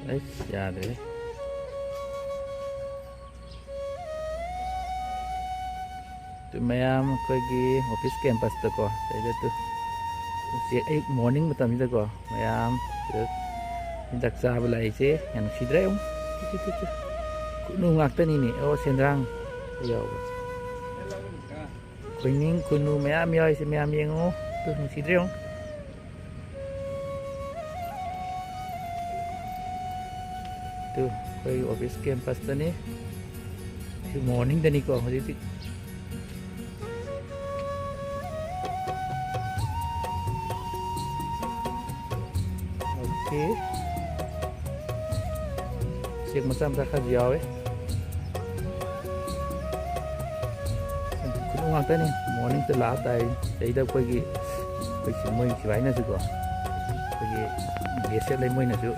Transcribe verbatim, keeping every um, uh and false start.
ꯑꯩꯁ, ꯌꯥꯗ꯭ꯔꯦ꯫ ꯇꯨ ꯃꯌꯥꯝ ꯑꯩꯈꯣꯏꯒꯤ office campus ꯇꯀꯣ, ꯁꯤꯗ ꯇꯨ ꯍꯧꯖꯤꯛ ꯑꯌꯨꯛ morning ꯃꯇꯝꯁꯤꯗꯀꯣ, ꯃꯌꯥꯝ ꯁꯤꯗ ꯆꯥꯛ ꯆꯥꯕ ꯂꯥꯛꯏꯁꯦ ꯌꯥꯝ ꯅꯨꯡꯁꯤꯗ꯭ꯔꯥ? ꯌꯦꯡꯉꯨ꯫ ꯇꯨ, ꯇꯨ, ꯇꯨ, ꯇꯨ꯫ ꯈꯨꯅꯨ ꯉꯥꯛꯇꯅꯤꯅꯦ꯫ ꯑꯣ, ꯁꯦꯟꯗ꯭ꯔꯥꯡ ꯌꯥꯎꯕ꯫ ꯈꯣꯏꯅꯤꯡ ꯈꯨꯅꯨ ꯃꯌꯥꯝ ꯌꯥꯎꯔꯤꯁꯦ ꯃꯌꯥꯝ ꯌꯦꯡꯉꯨ꯫ ꯇꯨ, ꯅꯨꯡꯁꯤꯗ꯭ꯔꯥ ꯌꯦꯡꯉꯨ꯫ ꯇꯨ, ꯑꯩꯈꯣꯏꯒꯤ office campus ꯇꯅꯤ꯫ ꯁꯤ morning ꯗꯅꯤꯀꯣ, ꯍꯧꯖꯤꯛꯇꯤ꯫ Okay꯫ ꯎꯆꯦꯛ ꯃꯆꯥ ꯃꯆꯥ ꯈꯔꯁꯨ ꯌꯥꯎꯋꯦ꯫ ꯈꯨꯅꯨ ꯉꯥꯛꯇꯅꯤ꯫ Morning ꯗ ꯂꯥꯛꯑ ꯇꯥꯏ꯫ ꯁꯤꯗꯩꯗ ꯑꯩꯈꯣꯏꯒꯤ, ꯑꯩꯈꯣꯏ ꯁꯤ-, ꯃꯣꯏ ꯁꯤꯐꯥꯏꯅꯁꯨꯀꯣ, ꯑꯩꯈꯣꯏꯒꯤ ꯒꯦꯠ ꯁꯦꯠ ꯂꯩ ꯃꯣꯏꯅꯁꯨ꯫